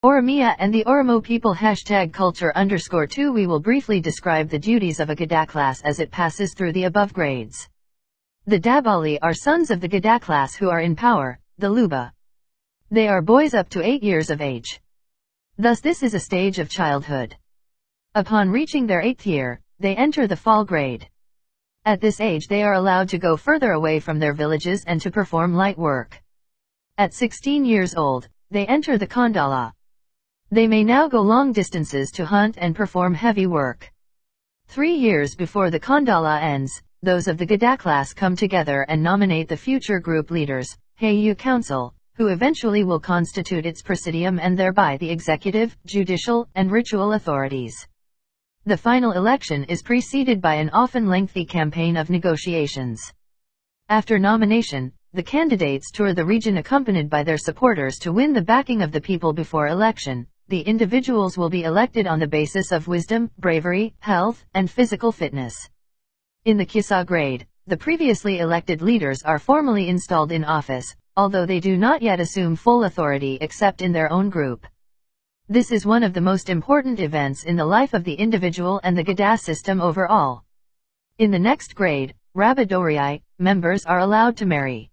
Oromia and the Oromo people #culture_2 We will briefly describe the duties of a Gada class as it passes through the above grades. The Dabali are sons of the Gada class who are in power, the Luba. They are boys up to 8 years of age. Thus this is a stage of childhood. Upon reaching their 8th year, they enter the fall grade. At this age they are allowed to go further away from their villages and to perform light work. At 16 years old, they enter the Kandala. They may now go long distances to hunt and perform heavy work. 3 years before the Kandala ends, those of the Gada class come together and nominate the future group leaders, Hayu Council, who eventually will constitute its presidium and thereby the executive, judicial, and ritual authorities. The final election is preceded by an often lengthy campaign of negotiations. After nomination, the candidates tour the region accompanied by their supporters to win the backing of the people before election. The individuals will be elected on the basis of wisdom, bravery, health, and physical fitness. In the Kisa grade, the previously elected leaders are formally installed in office, although they do not yet assume full authority except in their own group. This is one of the most important events in the life of the individual and the Gada system overall. In the next grade, Rabadoriai, members are allowed to marry.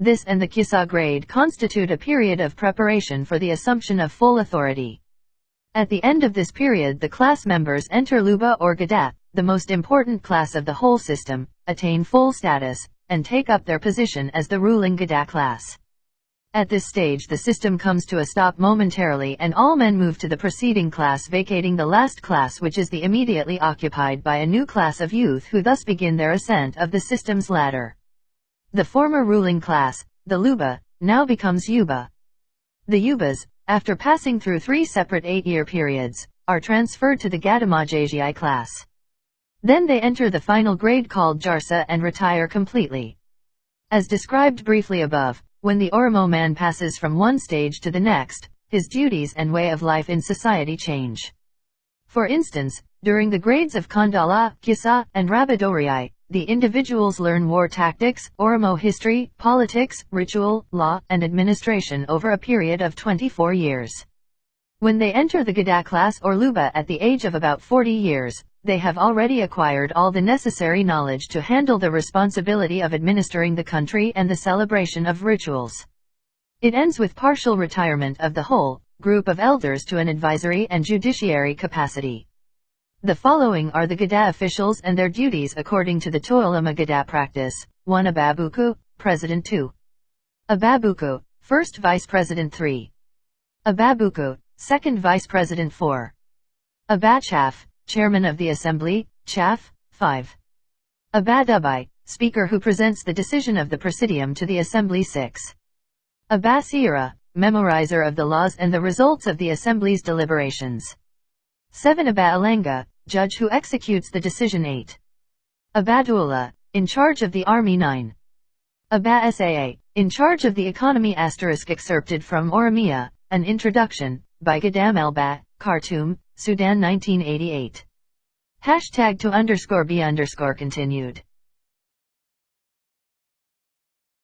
This and the Kisa grade constitute a period of preparation for the assumption of full authority. At the end of this period the class members enter Luba or Gada, the most important class of the whole system, attain full status, and take up their position as the ruling Gada class. At this stage the system comes to a stop momentarily and all men move to the preceding class, vacating the last class, which is the immediately occupied by a new class of youth who thus begin their ascent of the system's ladder. The former ruling class, the Luba, now becomes Yuba. The Yubas, after passing through 3 separate 8-year periods, are transferred to the Gadamajajai class. Then they enter the final grade called Jarsa and retire completely. As described briefly above, when the Oromo man passes from one stage to the next, his duties and way of life in society change. For instance, during the grades of Kandala, Kisa, and Rabadoriai, the individuals learn war tactics, Oromo history, politics, ritual, law, and administration over a period of 24 years. When they enter the Gada class or Luba at the age of about 40 years, they have already acquired all the necessary knowledge to handle the responsibility of administering the country and the celebration of rituals. It ends with partial retirement of the whole group of elders to an advisory and judiciary capacity. The following are the Gada officials and their duties according to the Toilama Gada practice. 1. Ababuku, President. 2. Ababuku, First Vice President. 3. Ababuku, Second Vice President. 4. Abachaf, Chairman of the Assembly, Chaff. 5. Abadubai, Speaker who presents the decision of the Presidium to the Assembly. 6. Abasira, Memorizer of the laws and the results of the Assembly's deliberations. 7. Abaalenga, Judge who executes the decision. 8. Abadullah, in charge of the army. 9. Aba Saa, in charge of the economy. Excerpted from Oromia, an introduction, by Gadam Elba, Khartoum, Sudan 1988. #2_B_continued